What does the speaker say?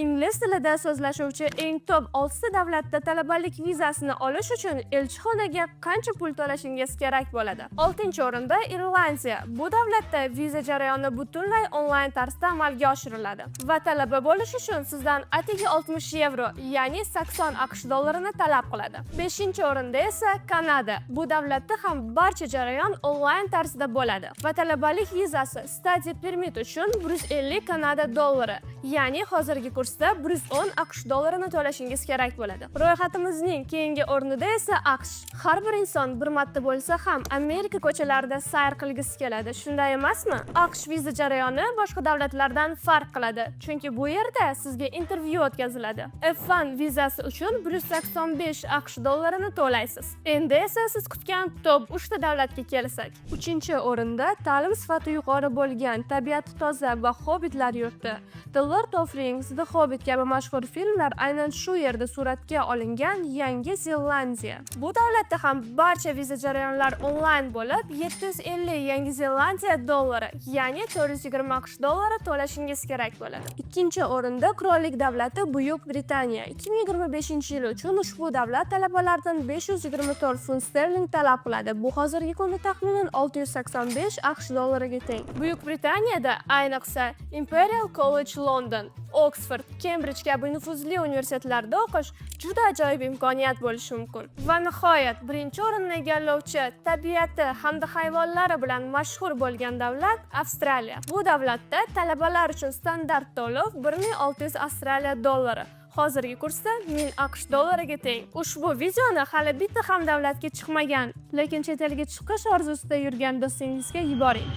Ingliz tilida so'zlashuvchi eng top 6 ta davlatda talabalik vizasini olish uchun elchixonaga qancha pul to'lashingiz kerak bo'ladi? 6-o'rinda Irlandiya. Bu davlatda viza jarayoni butunlay onlayn tarzda amalga oshiriladi va talaba bo'lish uchun sizdan atigi 60 yevro, ya'ni 80 AQSh dollarini talab qiladi. 5-o'rinda esa Kanada. Bu davlatda ham barcha jarayon onlayn tarzda bo'ladi va talabalik vizasi, study permit uchun 150 Kanada dollari, ya'ni hozirgi kursda 110 AQSh dollarini to'lashingiz kerak bo'ladi. Ro'yxatimizning keyingi o'rnida esa AQSh. Har bir inson bir marta bo'lsa ham Amerika ko'chalarida sayr qilgisi keladi, shunday emasmi? AQSh viza jarayoni boshqa davlatlardan farq qiladi, chunki bu yerda sizga intervyu o'tkaziladi. F1 vizasi uchun 185 AQSh dollarini to'laysiz. Endi esa siz kutgan top 3 ta davlatga kelsak. 3-o'rinda ta'lim sifati yuqori bo'lgan, tabiati toza va hobbitlar yurti. The Lord of Rings, The Hobbit kabi mashhur filmlar aynan shu yerda suratga olingan Yangi Zelandiya. Bu davlatda ham barcha viza jarayonlar onlayn bo'lib, 750 Yangi Zelandiya dollari, ya'ni 420 AQSh dollari to'lashingiz kerak bo'ladi. Ikkinchi o'rinda Qirollik davlati, Buyuk Britaniya. 2025-yil uchun ushbu davlat talabalardan 524 funt sterling talab qiladi. Bu hozirgi kunda taxminan 685 AQSh dollariga teng. Buyuk Britaniyada, ayniqsa, Imperial College London, Oxford, Cambridge kabi nufuzli universitetlarda o'qish juda ajoyib imkoniyat bo'lishi mumkin. Va nihoyat, birinchi o'rinni egallovchi, tabiati hamda hayvonlari bilan mashhur bo'lgan davlat Avstraliya. Bu davlatda talabalar uchun standart to'lov 1600 Avstraliya dollari, hozirgi kursda 1000 AQSh dollariga teng. Ushbu videoni hali bitta ham davlatga chiqmagan, lekin chet elga chiqish orzusida yurgan do'stingizga yuboring.